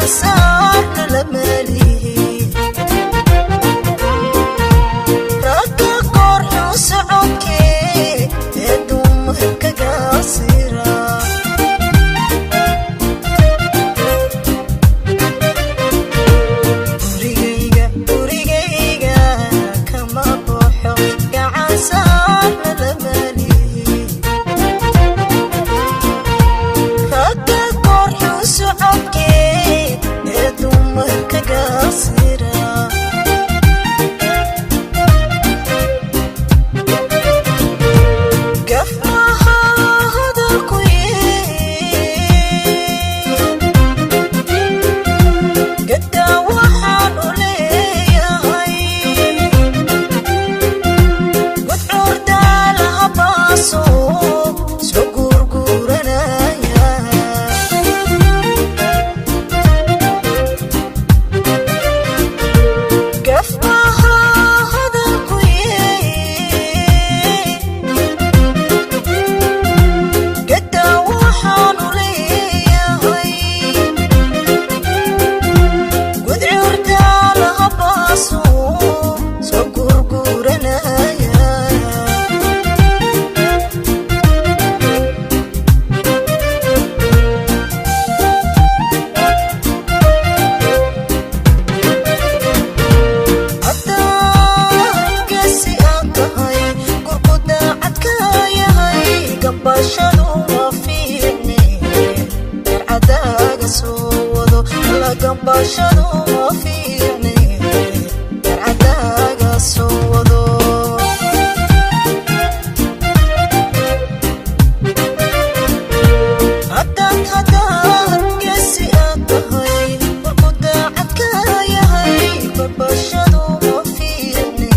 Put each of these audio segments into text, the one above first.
Gacansaarna lama lihi. Ragga koorxuu socodkee ee dumarka gaasira. Gurigayga, gurigayga kama baxo, gacansaarna lama lihi. Ragga koorxuu socodkee ee dumarka gaasira. Gaf maaha hadalku gadaa, waxaan u leeyahay gudcuurdaalaha baaso soo guurguuranaya. Gaf maaha hadalku gadaa, waxaan u leeyahay gudcuurdaalaha baaso soo guurguuranaya. Haddaan geesi aad tahay, gurku daacad ka yahay, gambashadu waa fiicne, garcadaaga soo wado la. Gambashadu waa fiicne, garcadaaga soo wado. Haddaan geesi aad tahay, gurku daacad ka yahay, gambashadu waa fiicne,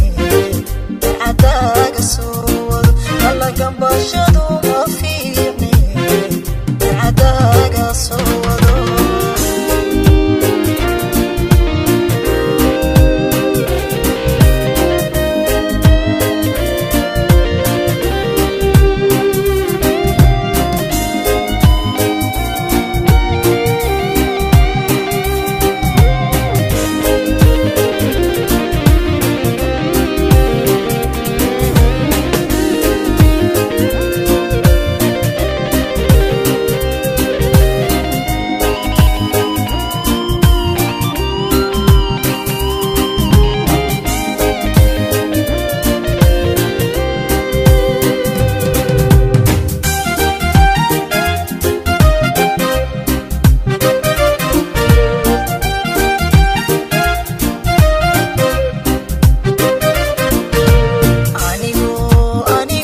garcadaaga soo wado alla. Gambashadu waa fiicne, garcadaaga soo wado.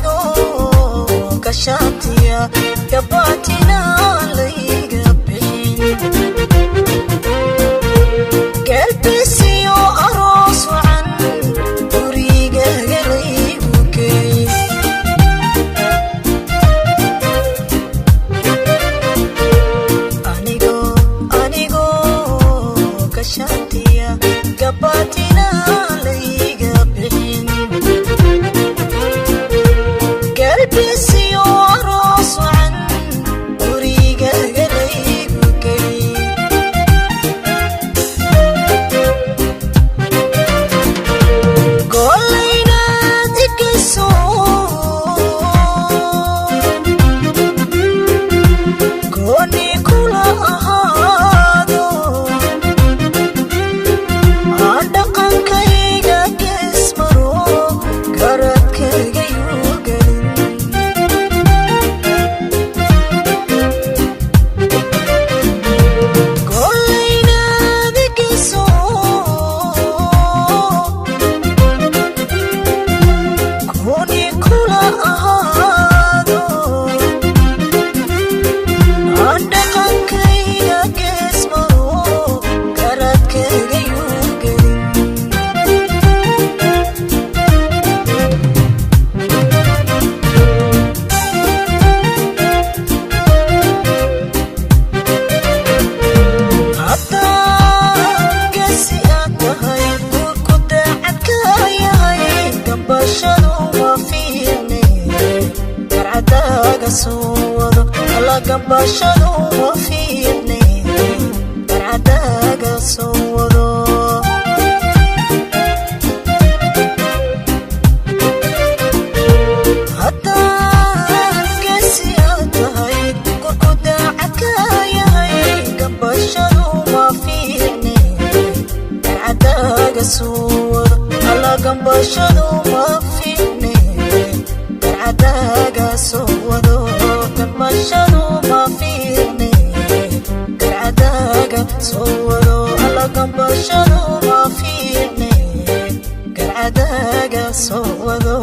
Anigoo gashaatiya gabaatina layga bixin, galbisiyo aroos wacan gurigaga laygu geey. Anigoo gashaatiya gabaatina layga bixin, galbisiyo aroos wacan gurigaga laygu geey. Golaynaad igeyso, gooni kula ahaado, aan dhaqankayga geesmaro, garadkayga yuu gelin. Golaynaad igeyso, gooni kula ahaado, aan dhaqankayga geesmaro, garadkayga yuu gelin. Haddaan geesi aad tahay, guurku daacad ka yahay, gambashadu waa fiicne, garcadaaga soo wado alla. Gambashadu waa fiicne, garcadaaga. soo wado. Haddaan geesi aad tahay, korku daacad ka yahay, gambashadu ma fiicne, garcadaaga soo wado. Alla gambashadu ma fiicne, garcadaaga soo wado. Gambashadu ma fiicne, garcadaaga soo wado. Alla gambashadu ma fiicne, garcadaaga soo wado.